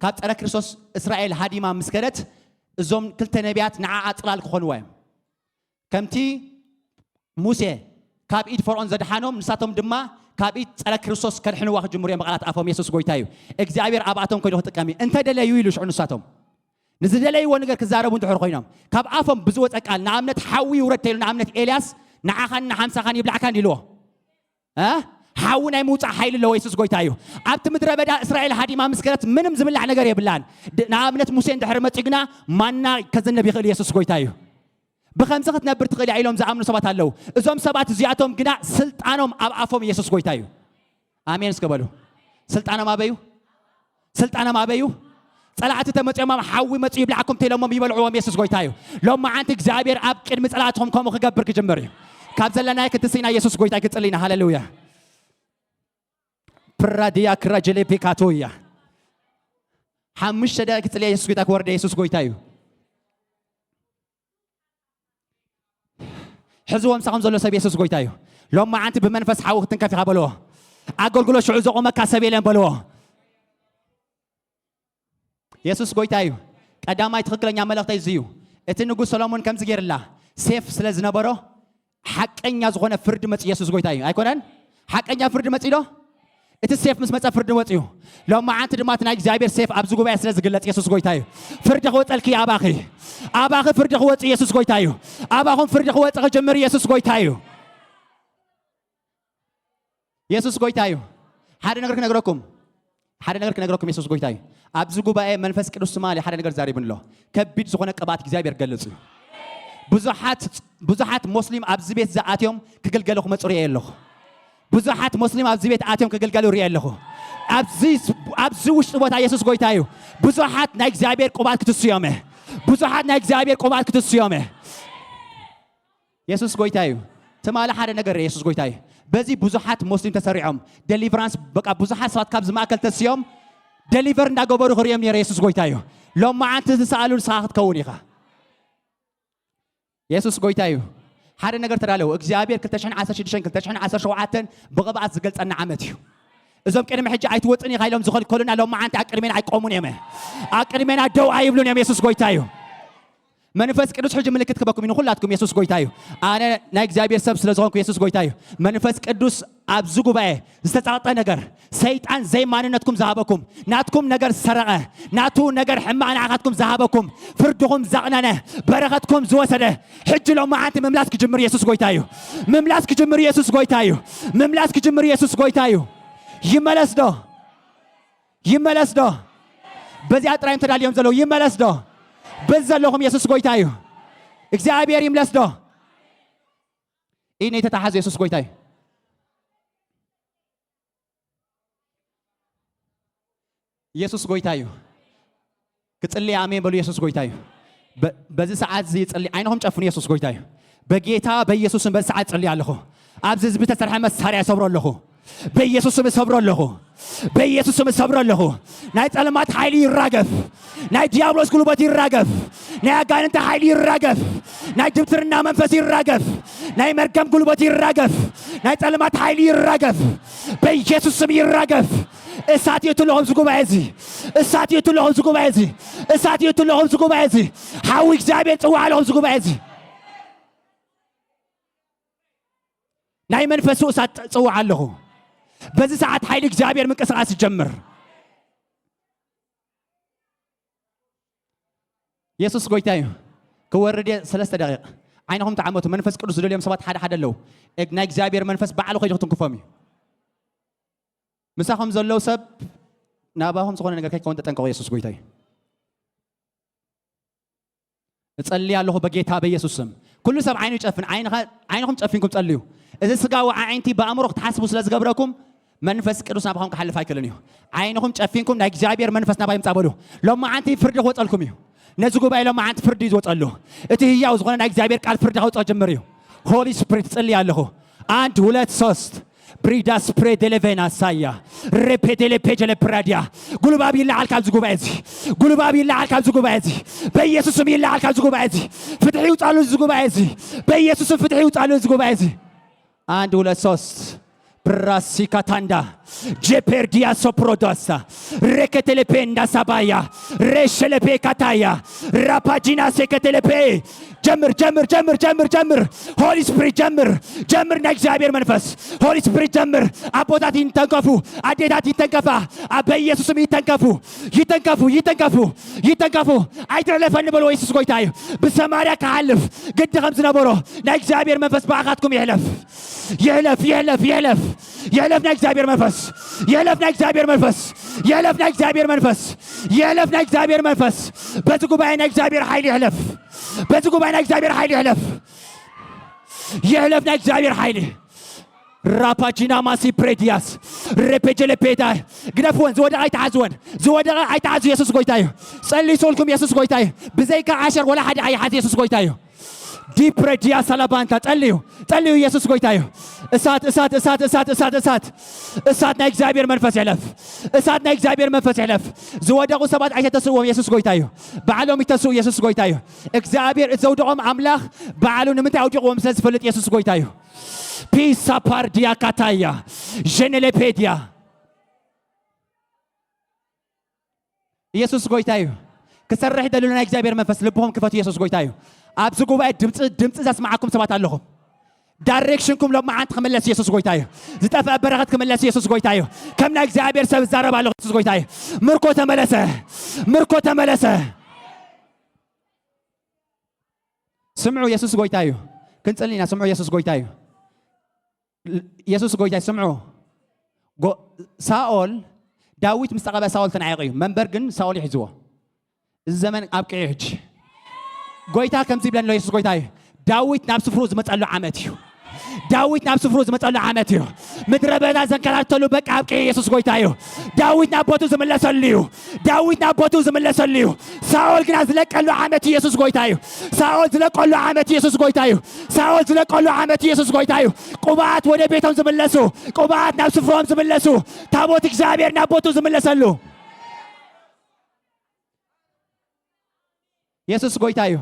ካብ ጸረ ክርስቶስ እስራኤል ሃዲማ ምስ ከደት እዞም ክልተ ነቢያት ንዓኣ ጽላል ክኾንዋ እዮም። ከምቲ ሙሴ ካብ ኢድ ፈርዖን ዘድሓኖም ንሳቶም ድማ ካብ ኢድ ጸረ ክርስቶስ ከድሕንዋ ክጅምሩ እዮም ብቓላት ኣፎም። የሱስ ጎይታ እዩ። እግዚኣብሔር ኣብኣቶም ኮይኑ ክጥቀም እዩ። እንተ ደለዩ ኢሉ ሽዑ ንሳቶም ንዝደለይዎ ነገር ክዛረቡ እንድሕር ኮይኖም ካብ ኣፎም ብዝወጸ ቃል ንኣብነት ሓዊ ይውረድ ተይሉ ንኣብነት ኤልያስ ንዓኻን ንሓምሳኻን ይብላዕካን ኢልዎ። እ? ሓዊ ናይ ምውጻእ ሓይሊ ኣለዎ። የሱስ ጎይታ እዩ። ኣብቲ ምድረ በዳ እስራኤል ሃዲማ ምስ ከደት ምንም ዝብላዕ ነገር የብላን። ድ-፣ ንኣብነት ሙሴ እንድሕር መጺኡ ግና ማና ከዘንብ ይኽእል የሱስ ጎይታ እዩ። ብኸምዚ ክትነብር ትኽእል እያ ኢሎም ዝኣምኑ ሰባት ኣለዉ። እዞም ሰባት እዚኣቶም ግና ስልጣኖም ኣብ ኣፎም የሱስ ጎይታ እዩ። ኣሜን እስከ በሉ። ስልጣኖም ኣበዩ? ስልጣኖም ኣበዩ? ጸላእቲ ተመጺኦም ኣብ ሓዊ መጺኡ ይብላዕኩም ተኢሎሞም ይበልዕዎም የሱስ ጎይታ እዩ። ሎማዓንቲ እግዚኣብሔር ኣብ ቅድሚ ጸላእትኹም ከምኡ ክገብር ክጅምር እዩ። ካብ ዘለናዮ ክትስኢና የሱስ ጎይታ ክጽሊ ኢና። ሃሌሉያ። ፕራድያ ክራጀሌ ፒካቶያ። ሓሙሽተ ደቂቕ ክጽልያ የሱስ ጎይታ ክወርደ የሱስ ጎይታ እዩ። ሕዝዎ ምሳኹም ዘሎ ሰብ የሱስ ጎይታ እዩ። ሎማዓንቲ ብመንፈስ ሓዊ ክትንከፍ ኢኻ በልዎ። ኣገልግሎት ሽዑ ዘቑመካ ሰብ የለን በልዎ። የሱስ ጎይታ እዩ። ቀዳማይ ትኽክለኛ መልእኽተይ እዚ እዩ። እቲ ንጉስ ሰሎሞን ከምዚ ገይርላ፣ ሴፍ ስለ ዝነበሮ ሓቀኛ ዝኾነ ፍርዲ መጽኡ የሱስ ጎይታ እዩ። ኣይኮነን? ሓቀኛ ፍርዲ መጽኡ ዶ? እቲ ሴፍ ምስ መጸ ፍርዲ ወጽኡ። ሎማዓንቲ ድማ እቲ ናይ እግዚኣብሔር ሴፍ ኣብዚ ጉባኤ ስለ ዝግለጽ የሱስ ጎይታ እዩ። ፍርዲ ክወጸልኪ ኣባኺ። ኣባኺ ፍርዲ ክወጽእ የሱስ ጎይታ እዩ። ኣባኹም ፍርዲ ክወጽእ ክጅምር የሱስ ጎይታ እዩ። የሱስ ጎይታ እዩ። ሓደ ነገር ክነግረኩም፣ ሓደ ነገር ክነግረኩም፣ የሱስ ጎይታ እዩ። ኣብዚ ጉባኤ መንፈስ ቅዱስ ትማሊ ሓደ ነገር ዛሪቡኒ ኣሎ። ከቢድ ዝኾነ ቅብኣት እግዚኣብሔር ገልጽ እዩ። ብዙሓት፣ ብዙሓት ሞስሊም ኣብዚ ቤት ዝኣትዮም ክግልገሉ ክመጹ ርእየ ኣለኹ። ብዙሓት ሞስሊም ኣብዚ ቤት ኣትዮም ክግልገሉ ርእየ ኣለኹ። ኣብዚ፣ ኣብዚ ውሽጢ ቦታ የሱስ ጎይታ እዩ። ብዙሓት ናይ እግዚኣብሔር ቅብኣት ክትስዮም እየ። ብዙሓት ናይ እግዚኣብሔር ቅብኣት ክትስዮም እየ። የሱስ ጎይታ እዩ። ትማሊ ሓደ ነገር የሱስ ጎይታ እዩ። በዚ ብዙሓት ሞስሊም ተሰሪዖም፣ ደሊቨራንስ፣ በቃ ብዙሓት ሰባት ካብዚ ማእከል ተስዮም ደሊቨር እንዳገበሩ ክርእዮም ነይረ። የሱስ ጎይታ እዩ። ሎማዓንቲ ዝሰኣሉ ንስኻ ክትከውን ኢኻ። የሱስ ጎይታ እዩ። ሓደ ነገር ተዳለዉ። እግዚኣብሔር ክልተ ሽሕን ዓሰርተ ሽዱሽተን ክልተ ሽሕን ዓሰርተ ሸውዓተን ብቕብኣት ዝገልጸና ዓመት እዩ። እዞም ቅድሚ ሕጂ ኣይትወጽን ኢኻ ኢሎም ዝኸልከሉና ሎማዓንቲ ኣብ ቅድሜና ኣይቆሙን እዮም። ኣብ ቅድሜና ደው ኣይብሉን እዮም። የሱስ ጎይታ እዩ። መንፈስ ቅዱስ ሕጂ ምልክት ክበኩም እዩ ንኹላትኩም። የሱስ ጎይታ እዩ። ኣነ ናይ እግዚኣብሔር ሰብ ስለ ዝኾንኩ የሱስ ጎይታ እዩ። መንፈስ ቅዱስ ኣብዚ ጉባኤ ዝተጻቕጠ ነገር፣ ሰይጣን ዘይማንነትኩም ዝሃበኩም፣ ናትኩም ነገር ዝሰረቐ፣ ናቱ ነገር ሕማቕ ንዓኻትኩም ዝሃበኩም፣ ፍርድኹም ዘቕነነ፣ በረኸትኩም ዝወሰደ፣ ሕጂ ሎማዓንቲ ምምላስ ክጅምር የሱስ ጎይታ እዩ። ምምላስ ክጅምር የሱስ ጎይታ እዩ። ምምላስ ክጅምር የሱስ ጎይታ እዩ። ይመለስ ዶ? ይመለስ ዶ? በዚኣ ጥራይ እዮም ተዳልዮም ዘለዉ። ይመለስ ዶ? በዚ ዘለኹም የሱስ ጎይታ እዩ። እግዚኣብሔር ይምለስ ዶ? ኢድ ነይተተሓዙ የሱስ ጎይታ እዩ። የሱስ ጎይታ እዩ። ክጽልይ ኣሜን በሉ። የሱስ ጎይታ እዩ። በ-፣ በዚ ሰዓት እዚ ይጽሊ። ዓይንኹም ጨፍኑ። ኢየሱስ ጎይታ እዩ። በጌታ በኢየሱስም በዚ ሰዓት ጽሊ ኣለኹ። ኣብዚ ህዝቢ ተሰርሐ መሳርያ ይሰብሮ ኣለኹ። በኢየሱስም እሰብሮ ኣለኹ። በኢየሱስም እሰብሮ ኣለኹ። ናይ ጸልማት ሓይሊ ይራገፍ። ናይ ዲያብሎስ ጉልበት ይራገፍ። ናይ ኣጋንንቲ ሓይሊ ይራገፍ። ናይ ድብትርና መንፈስ ይራገፍ። ናይ መርገም ጉልበት ይራገፍ። ናይ ጸልማት ሓይሊ ይራገፍ። በኢየሱስም ይራገፍ። እሳት ይእቱ ኣለኹ ኣብዚ ጉባኤ እዚ። እሳት ይእቱ ኣለኹ ኣብዚ ጉባኤ እዚ። እሳት ይእቱ ኣለኹ ኣብዚ ጉባኤ እዚ። ሓዊ እግዚኣብሔር ጽውዓ ኣለኹ ኣብዚ ጉባኤ እዚ። ናይ መንፈሱ እሳት ጽውዓ ኣለኹ። በዚ ሰዓት ሓይሊ እግዚኣብሔር ምንቅስቃስ ይጀምር። የሱስ ጎይታ እዩ። ክወርድ እየ፣ ሰለስተ ደቂቕ። ዓይንኹም ተዓመቱ። መንፈስ ቅዱስ ዝደልዮም ሰባት ሓደ ሓደ ኣለዉ። እግ-፣ ናይ እግዚኣብሔር መንፈስ ባዕሉ ከይዱ ክትንክፎም እዩ። ምሳኹም ዘለዉ ሰብ ናባኹም ዝኾነ ነገር ከይከውን ተጠንቀቑ። የሱስ ጎይታ እዩ። እጸሊ ኣለኹ በጌታ በኢየሱስ ስም። ኩሉ ሰብ ዓይኑ ይጨፍን። ዓይንኻ-፣ ዓይንኹም ጨፊንኩም ጸልዩ። እዚ ስጋዊ ኣዒንቲ ብኣእምሮ ክትሓስቡ ስለ ዝገብረኩም መንፈስ ቅዱስ ናባኹም ክሓልፍ ኣይክእልን እዩ። ዓይንኹም ጨፊንኩም ናይ እግዚኣብሔር መንፈስ ናባይ ይምጻእ በሉ። ሎማዓንቲ ፍርዲ ክወጸልኩም እዩ። ነዚ ጉባኤ ሎማዓንቲ ፍርዲ እዩ ዝወጸሉ። እቲ ህያው ዝኾነ ናይ እግዚኣብሔር ቃል ፍርዲ ከውጽኦ ጅምር እዩ። ሆሊ ስፕሪት እጸሊ ኣለኹ። አንድ ሁለት ሶስት። ብሪዳ ስፕሬ ዴሌቬና ሳያ ሬፔ ዴሌ ፔጀ ሌፕራዲያ። ጉልባብ ይለዓል ካብዚ ጉባኤ እዚ። ጉልባብ ይለዓል ካብዚ ጉባኤ እዚ። በኢየሱስም ይለዓል ካብዚ ጉባኤ እዚ። ፍትሒ ይውጻሉ እዚ ጉባኤ እዚ። በኢየሱስም ፍትሒ ይውጻሉ እዚ ጉባኤ እዚ። አንድ ሁለት ሶስት። ብራሲ ካታንዳ ጄፔርዲያ ሶፕሮዶሳ ሬከቴሌፔ እንዳሳባያ ሬሸሌፔ ካታያ ራፓጂና ሴከቴሌፔ። ጀምር፣ ጀምር፣ ጀምር፣ ጀምር፣ ጀምር። ሆሊ ስፕሪት ጀምር፣ ጀምር። ናይ እግዚኣብሔር መንፈስ ሆሊ ስፕሪት ጀምር። ኣቦታት ይተንከፉ፣ ኣዴታት ይተንከፋ። ኣብ በኢየሱስም ይተንከፉ፣ ይተንከፉ፣ ይተንከፉ፣ ይተንከፉ። ኣይትሕለፈኒ በሉ። ኢየሱስ ጎይታ እዩ። ብሰማርያ ክሓልፍ ግዲ ከም ዝነበሮ ናይ እግዚኣብሔር መንፈስ ብኣኻትኩም ይሕለፍ። ይሕለፍ፣ ይሕለፍ፣ ይሕለፍ። ይሕለፍ ናይ እግዚኣብሔር መንፈስ። ይሕለፍ ናይ እግዚኣብሔር መንፈስ። ይሕለፍ ናይ እግዚኣብሔር መንፈስ። ይሕለፍ ናይ እግዚኣብሔር መንፈስ። በዚ ጉባኤ ናይ እግዚኣብሔር ሓይሊ ይሕለፍ። በዚ ጉባኤ ናይ እግዚኣብሔር ሓይሊ ይሕለፍ። ይሕለፍ ናይ እግዚኣብሔር ሓይሊ። ራፓጂና ማሲ ፕሬዲያስ ሬፔጀለ ፔዳ። ግደፍወን፣ ዝወደቐ ኣይትሓዝወን። ዝወደቐ ኣይትሓዙ። የሱስ ጎይታ እዩ። ጸልዩ ሰልኩም። የሱስ ጎይታ እዩ። ብዘይካ ዓሸር ወላ ሓደ ኣይሓዝ። የሱስ ጎይታ እዩ። ዲፕሬዲያ ሳላባንታ ጸልዩ፣ ጸልዩ። የሱስ ጎይታ እዩ። እሳት፣ እሳት፣ እሳት፣ እሳት፣ እሳት፣ እሳት። እሳት ናይ እግዚኣብሔር መንፈስ ይሕለፍ። እሳት ናይ እግዚኣብሔር መንፈስ ይሕለፍ። ዝወደቑ ሰባት ኣይተተስእዎም። የሱስ ጎይታ እዩ። ባዕሎም ይተስኡ። የሱስ ጎይታ እዩ። እግዚኣብሔር እቲ ዘውደቖም ኣምላኽ ባዕሉ ንምንታይ ኣውዲቕዎም ስለ ዝፈልጥ የሱስ ጎይታ እዩ። ፒሳ ፓርዲያ ካታያ ጀነሌፔድያ። ኢየሱስ ጎይታ እዩ። ክሰርሕ ደልዩ ናይ እግዚኣብሔር መንፈስ ልብኹም ክፈቱ። ኢየሱስ ጎይታ እዩ። ኣብዚ ጉባኤ ድምፂ፣ ድምፂ ዘስማዓኩም ሰባት ኣለኹም። ዳይሬክሽንኩም ሎማዓንቲ ክምለስ ኢየሱስ ጎይታ እዩ። ዝጠፍአ በረኸት ክምለስ ኢየሱስ ጎይታ እዩ። ከም ናይ እግዚኣብሔር ሰብ ዝዛረብ ኣለኹ። ኢየሱስ ጎይታ እዩ። ምርኮ ተመለሰ። ምርኮ ተመለሰ። ስምዑ፣ ኢየሱስ ጎይታ እዩ። ክንጽሊ ኢና። ስምዑ፣ ኢየሱስ ጎይታ እዩ። ኢየሱስ ጎይታ እዩ። ስምዑ። ጎ-፣ ሳኦል፣ ዳዊት ምስ ተቐብአ ሳኦል ተናዒቑ እዩ። መንበር ግን ሳኦል ይሕዝዎ። እዚ ዘመን ኣብቂዑ ሕጂ። ጎይታ ከምዚ ይብለኒ ኣሎ። ኢየሱስ ጎይታ እዩ። ዳዊት ናብ ስፍሩ ዝመጸሉ ዓመት እዩ። ዳዊት ናብ ስፍሩ ዝመጸሉ ዓመት እዩ። ምድረ በዳ ዘንከራተሉ በቃ ኣብቂዑ። ኢየሱስ ጎይታ እዩ። ዳዊት ናብ ቦቱ ዝምለሰሉ እዩ። ዳዊት ናብ ቦቱ ዝምለሰሉ እዩ። ሳኦል ግና ዝለቀሉ ዓመት ኢየሱስ ጎይታ እዩ። ሳኦል ዝለቀሉ ዓመት ኢየሱስ ጎይታ እዩ። ሳኦል ዝለቀሉ ዓመት ኢየሱስ ጎይታ እዩ። ቅብኣት ወደ ቤቶም ዝምለሱ፣ ቅብኣት ናብ ስፍሮም ዝምለሱ፣ ታቦት እግዚኣብሔር ናብ ቦቱ ዝምለሰሉ። ኢየሱስ ጎይታ እዩ።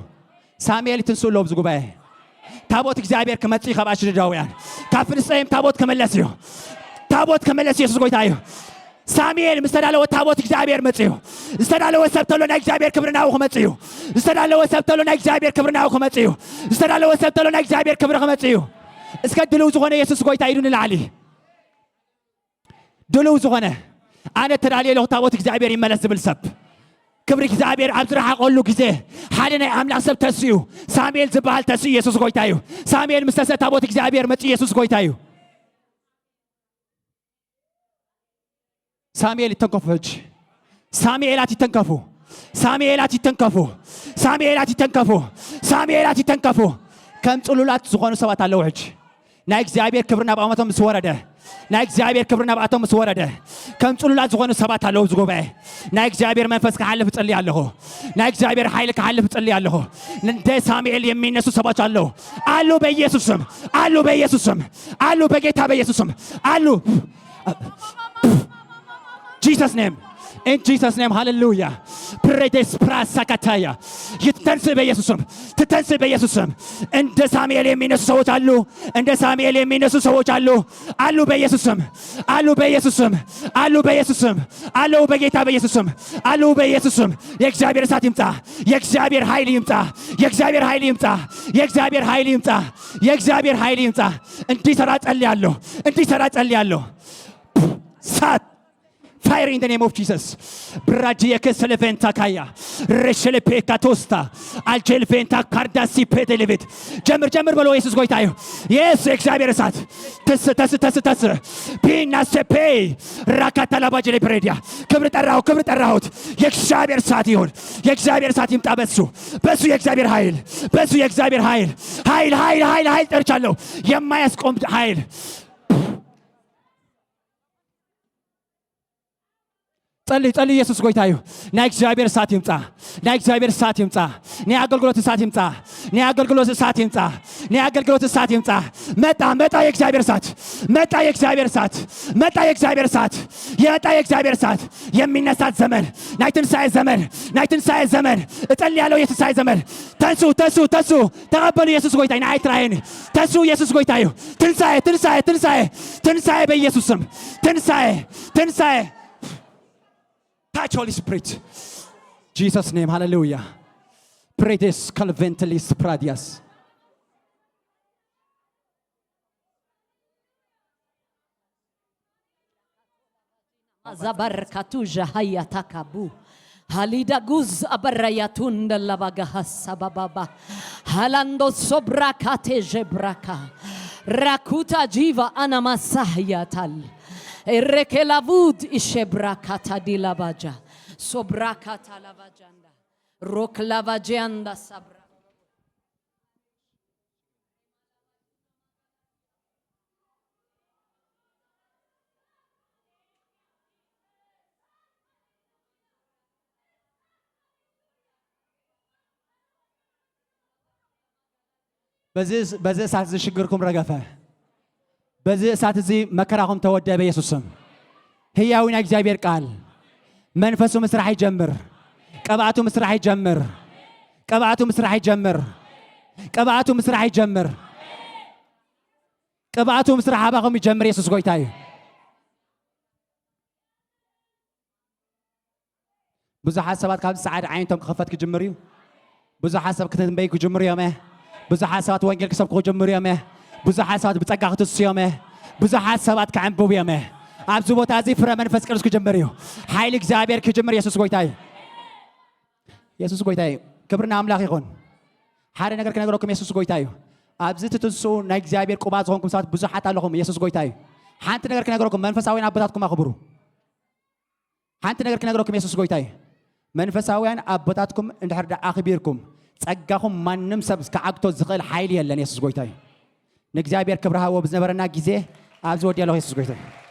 ሳሙኤል ትንሱ ኣሎ ኣብዚ ጉባኤ። ታቦት እግዚኣብሔር ክመጽእ እዩ ካብ ኣሽዶዳውያን። ካብ ፍልስጤም ታቦት ክምለስ እዩ። ታቦት ክምለስ ኢየሱስ ጎይታ እዩ። ሳሙኤል ምስ ተዳለወ ታቦት እግዚኣብሔር መጽእ እዩ። ዝተዳለወ ሰብ ተሎ ናይ እግዚኣብሔር ክብሪ ናብኡ ክመጽእ እዩ። ዝተዳለወ ሰብ ተሎ ናይ እግዚኣብሔር ክብሪ ናብኡ ክመጽእ እዩ። ዝተዳለወ ሰብ ተሎ ናይ እግዚኣብሔር ክብሪ ክመጽእ እዩ። እስከ ድልው ዝኾነ ኢየሱስ ጎይታ ኢዱ ንላዕሊ። ድልው ዝኾነ፣ ኣነ ተዳልየ ኣለኹ ታቦት እግዚኣብሔር ይመለስ ዝብል ሰብ። ክብሪ እግዚኣብሔር ኣብ ዝረሓቐሉ ግዜ ሓደ ናይ ኣምላኽ ሰብ ተስኡ። ሳሙኤል ዝበሃል ተስኡ። ኢየሱስ ጎይታ እዩ። ሳሙኤል ምስ ተስአ ታቦት እግዚኣብሔር መጽኡ። ኢየሱስ ጎይታ እዩ። ሳሙኤል ይተንከፉ ሕጂ። ሳሙኤላት ይተንከፉ። ሳሙኤላት ይተንከፉ። ሳሙኤላት ይተንከፉ። ሳሙኤላት ይተንከፉ። ከም ጽሉላት ዝኾኑ ሰባት ኣለዉ ሕጂ። ናይ እግዚኣብሔር ክብሪ ናብ ኣማቶም ምስ ወረደ፣ ናይ እግዚኣብሔር ክብሪ ናብኣቶም ምስ ወረደ፣ ከም ጽሉላት ዝኾኑ ሰባት ኣለዉ ኣብዚ ጉባኤ። ናይ እግዚኣብሔር መንፈስ ክሓልፍ እጽሊ ኣለኹ። ናይ እግዚኣብሔር ሓይሊ ክሓልፍ እጽሊ ኣለኹ። እንደ ሳሙኤል የሚነሱ ሰዎች ኣለዉ። ኣሉ በኢየሱስም፣ ኣሉ በኢየሱስም፣ ኣሉ በጌታ በኢየሱስም፣ ኣሉ። Jesus name. In Jesus name. ሃሌሉያ። ፕሬዴስ ፕራሳ ካታያ። ይተንስ በኢየሱስም። ትተንስ በኢየሱስም። እንደ ሳሙኤል የሚነሱ ሰዎች አሉ። እንደ ሳሙኤል የሚነሱ ሰዎች አሉ። አሉ በኢየሱስም። አሉ በኢየሱስም። አሉ በኢየሱስም። አሉ በጌታ በኢየሱስም። አሉ በኢየሱስም። የእግዚአብሔር እሳት ይምጣ። የእግዚአብሔር ኃይል ይምጣ። የእግዚአብሔር ኃይል ይምጣ። የእግዚአብሔር ኃይል ይምጣ። የእግዚአብሔር ኃይል ይምጣ። እንዲሰራ ጸልያለሁ። እንዲሰራ ጸልያለሁ። ሳት Fire in the name of Jesus. ብራጂ የከሰለ ቬንታ ካያ ረሸለ ፔካ ቶስታ አልጀል ቬንታ ካርዳሲ ፔደሌቬት። ጀምር ጀምር በሎ። ኢየሱስ ጎይታ እዩ። የስ የእግዚአብሔር እሳት። ተስ ተስ ተስ ተስ ፒና ሴፔ ራካታ ላባጀሌ ብሬዲያ። ክብር ጠራሁ፣ ክብር ጠራሁት። የእግዚአብሔር እሳት ይሁን። የእግዚአብሔር እሳት ይምጣ። በሱ በሱ የእግዚአብሔር ኃይል፣ በሱ የእግዚአብሔር ኃይል፣ ኃይል ኃይል ኃይል ኃይል ጠርቻለሁ። የማያስቆም ኃይል። ጸልይ ጸልይ። ኢየሱስ ጎይታ እዩ። ናይ እግዚኣብሔር እሳት ይምጻ። ናይ እግዚኣብሔር እሳት ይምጻ። ናይ ኣገልግሎት እሳት ይምጻ። ናይ ኣገልግሎት እሳት ይምጻ። ናይ ኣገልግሎት እሳት ይምጻ። መጣ መጣ የእግዚኣብሔር እሳት። መጣ የእግዚኣብሔር እሳት። መጣ የእግዚኣብሔር እሳት። የመጣ የእግዚኣብሔር እሳት። የሚነሳት ዘመን፣ ናይ ትንሳኤ ዘመን፣ ናይ ትንሳኤ ዘመን። እጸልይ ያለው የትንሳኤ ዘመን። ተንሱ ተንሱ ተንሱ። ተቐበሉ። ኢየሱስ ጎይታ እዩ። ንዓይ ትራየኒ። ተንሱ። ኢየሱስ ጎይታ እዩ። ትንሳኤ ትንሳኤ ትንሳኤ ትንሳኤ በኢየሱስ ስም። ትንሳኤ ትንሳኤ። Touch Holy Spirit. Jesus name. ሃሌሉያ። ፕሬቴስ ካልቬንትሊስ ፕራዲያስ። Zabarkatuja hayatakabu. Halidaguz abarayatunda labagaha sabababa. Halando sobrakate jebraka. Rakuta jiva anamasahyatal. Erekelavud ishebrakata dilabaja. Sobrakata lavajanda. Roklavajanda sabra. በዚ በዚ እሳት እዚ ሽግርኩም ረገፈ። በዚ እሳት እዚ መከራኹም ተወደበ። ኢየሱስ ስም። ህያዊ ናይ እግዚኣብሔር ቃል መንፈሱ ምስራሕ ይጀምር። ቅብኣቱ ምስራሕ ይጀምር። ቅብኣቱ ምስራሕ ይጀምር። ቅብኣቱ ምስራሕ ይጀምር። ቅብኣቱ ምስራሕ ኣባኹም ይጀምር። ኢየሱስ ጎይታ እዩ። ብዙሓት ሰባት ካብ ጻዕድ ዓይነቶም ክኸፈት ክጅምር እዩ። ብዙሓት ሰብ ክትንበይ ክጅምሩ እዮም። ብዙሓት ሰባት ወንጌል ክሰብኩ ክጅምሩ እዮም። ብዙሓት ሰባት ብጸጋ ክትሱ እዮም። ብዙሓት ሰባት ክዕንብቡ እዮም። ኣብዚ ቦታ እዚ ፍረ መንፈስ ቅዱስ ክጅምር እዩ። ሓይሊ እግዚኣብሔር ክጅምር። ኢየሱስ ጎይታ እዩ። ኢየሱስ ጎይታ እዩ። ክብሪ ንኣምላኽ ይኹን። ሓደ ነገር ክነግረኩም፣ ኢየሱስ ጎይታ እዩ። ኣብዚ ትትንስኡ ናይ እግዚኣብሔር ቅቡኣት ዝኾንኩም ሰባት ብዙሓት ኣለኹም። ኢየሱስ ጎይታ እዩ። ሓንቲ ነገር ክነግረኩም፣ መንፈሳውያን ኣቦታትኩም ኣኽብሩ። ሓንቲ ነገር ክነግረኩም፣ ኢየሱስ ጎይታ እዩ። መንፈሳውያን ኣቦታትኩም እንድሕር ደኣ ኣኽቢርኩም፣ ጸጋኹም ማንም ሰብ ክዓግቶ ዝኽእል ሓይሊ የለን። ኢየሱስ ጎይታ እዩ። ንእግዚኣብሔር ክብሪ ሃቦ ብዝነበረና ግዜ ኣብዚ ወዲእ ኣለኹ። ኢየሱስ ጎይታ እዩ።